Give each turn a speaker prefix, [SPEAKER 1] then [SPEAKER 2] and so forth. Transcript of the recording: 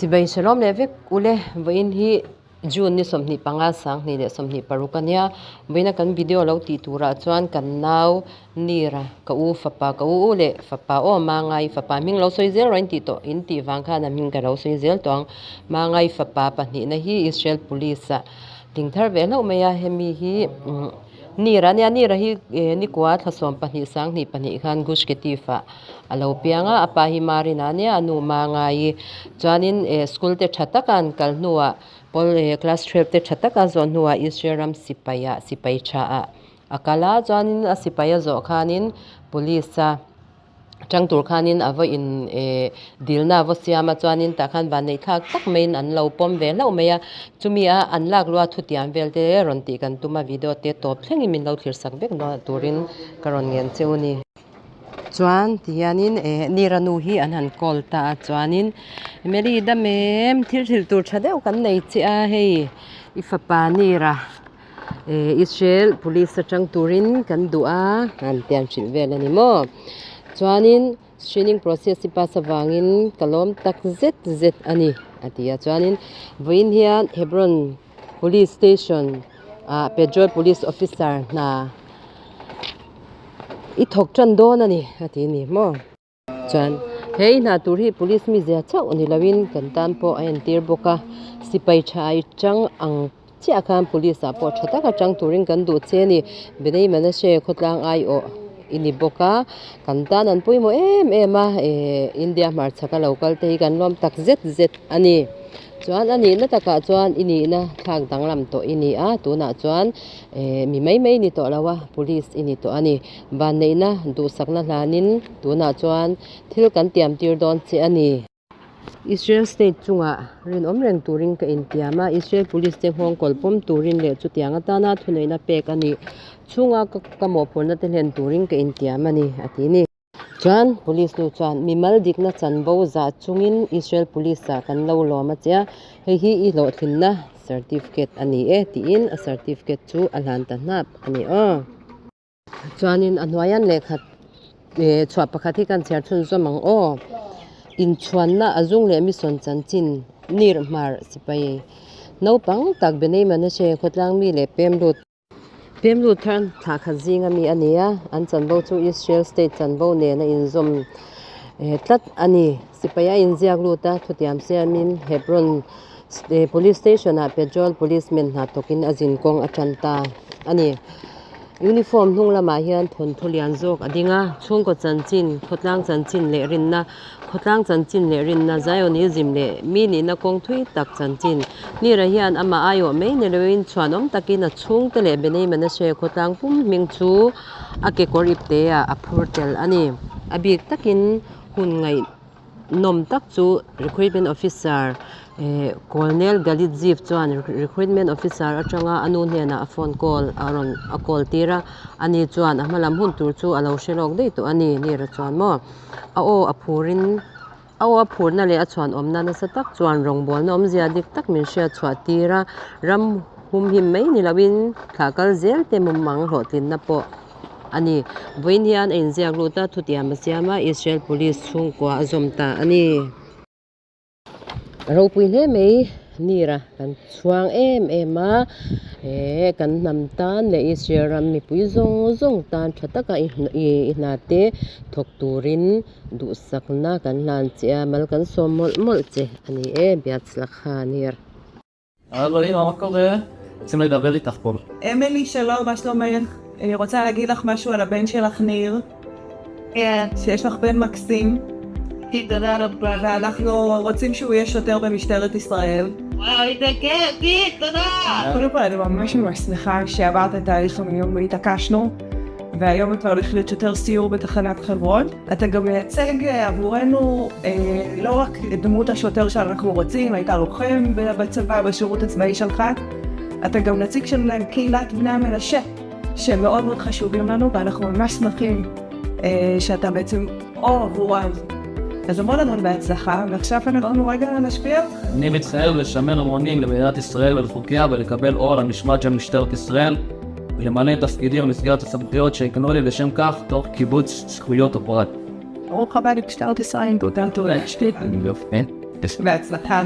[SPEAKER 1] Chibai shalom leh vek ule vawiin hi June ni 25 2026 a nia vawiina kan video lo tih turah chuan kan nau Nira ka u fapa ka u u leh fapa aw Mangai fapa hming lo sawi zel rawh in tih tawh in tih vang khan a hming ka lo sawi zel tawh ang Mangai fapa pahnihna hi Israel police ah tling thar ve hlauh mai a hemi hi Nira a nia Nira hi nikua thla 12 2002 khan Gush Katif ah a lo piang a a pa hi Marina a nia a nu Mangai chuanin school te tha taka an kal hnuah pawl class 12 te tha taka zawh hnuah Israel ram sipai ah sipai tha ah a kal a chuanin a sipai a zawh khanin police a tang tur khanin a va in eh dilna a va siam a chuanin tah khan van neih thlak tak maiin an lo pawm ve hlauh mai a chumi a an lak lua thutiam vel te rawn tih kan tum a video te tawp thlengin min lo thlir sak vek turin ka rawn ngen cheu a ni. Chuan ti hianin eh Nira nu hi an han call ta a chuanin Mary dam em thil hrilh tur tha deuh kan nei che a hei i fapa Nira eh Israel police atang turin kan duh a han ti an hrilh vel a ni maw chuanin screening process hi pass avangin ka lawm tak zet zet a ni a ti a chuanin vawiin hian Hebron police station ah patrol police officer hna i thawk tan dawn a ni a ti a ni maw chuan he hna tur hi police mizia chauh ni lovin kan tan pawh a entir bawk a sipai tha i tang ang chiah khan police ah pawh tha taka tang turin kan duh che a ni Benei Manashe khawtlang aiawh i ni bawk a kan tan an pawimawh em em a ehh India hmarchhak a lo kal te hi kan lawm tak zet zet a ni. Chuan a nihna takah chuan i nihna thlak danglam tawh i ni a, tunah chuan eh mi mai mai i ni tawh lo a, police i ni tawh a ni. Vanneihna duhsakna hlanin tunah chuan thil kan tiam tir dawn che a ni. Israel state chungah rinawm reng turin ka intiam a, Israel police te nghawng kawl pawm turin leh chutiang atana thuneihna pek a nih chhunga ka mawhphurhna te hlen turin ka intiam a ni, a ti ni. Chuan police nu chuan mimal dikna chanvo zah chungin Israel police ah kan lo lawm a che a, hei hi i hlawhtlinna certificate a ni e tiin a certificate chu a hlan ta hnap a ni aw. Chuanin a hnuaian lehkha eh chhuah pakhat hi kan chhiar chhunzawm ang aw. Inchhuanna a zung leh mission chanchin nir hmar sipai naupang tak Benei Manashe khawtlang mi leh pem lut. Pemlut thar thlah khat zinga mi a ni a, an chanvo chu Israel state chanvo nen a inzawm tlat a ni. Sipai a inziak lut a, thutiam siamin Hebron police station-ah patrol policeman hna thawkin a zin kawng a tan ta a ni. Uniform hnung lamah hian thawnthu lian zawk a ding a, chhungkaw chanchin, khawtlang chanchin leh rinna, Khawtlang chanchin leh rinna, Zionism leh mi nihna kawng thui tak chanchin. Nira hian amah aiawh mai ni loin chhuanawm takin a chhungte leh Benei Manashe khawtlang pum hming chu a kekawr ipteah a phur tel a ni. A bik takin hun ngaihnawm tak chu Recruitment Officer Colonel Galit Ziv chuan Recruitment Officer atanga a nu hnenah a phone call a rawn a call tir a, ani chuan a hmalam hun tur chu a lo hre lawk daih tawh a ni, Nira chuan maw. A aw a phurin a aw a phurna leh a chhuanawmna nasa tak chuan rawngbawlna awmzia dik tak min hriat chhuah tir a, ram humhim mai ni loin thlah kal zel te mumang hlawhtlinna pawh a ni. Vawiin hian a inziak lut a, thutiam a siam a, Israel Police chhungkua a zawm ta a ni. Ropui hle mai nira kan chhuang em em a eh kan hnam tan leh Israel ram mipui zawng zawng tan tha taka i i hna te thawk turin duhsakna kan hlan che a mal kan sawm mawlh mawlh che a ni e Biatslakha nir.
[SPEAKER 2] אמילי שלום, מה שלומך? אני רוצה להגיד לך משהו על הבן שלך ניר. כן. שיש לך בן מקסים. תודה רבה. ואנחנו רוצים שהוא יהיה שוטר במשטרת ישראל. וואו, איזה כיף, תודה! קודם כל, אני ממש ממש שמחה שעברת את תהליך המיון והתעקשנו. והיום אתה הולך להיות שוטר סיור בתחנת חברון. אתה גם מייצג עבורנו לא רק את דמות השוטר שאנחנו רוצים, היית לוחם בצבא, בשירות הצבאי שלך, אתה גם נציג של קהילת בני המנשה, שמאוד מאוד חשובים לנו, ואנחנו ממש שמחים שאתה בעצם אור עבורם. אז המון המון בהצלחה, ועכשיו אנחנו רגע נשפיע.
[SPEAKER 3] אני מתחייב לשמר אמונים למדינת ישראל ולחוקיה ולקבל עול המשמעת של משטרת ישראל ולמלא את תפקידי במסגרת הסמכויות שיקנו לי לשם כך תוך כיבוד זכויות הפרט.
[SPEAKER 2] ברוך הבא למשטרת ישראל, תודה תודה.
[SPEAKER 3] יופי.
[SPEAKER 2] בהצלחה.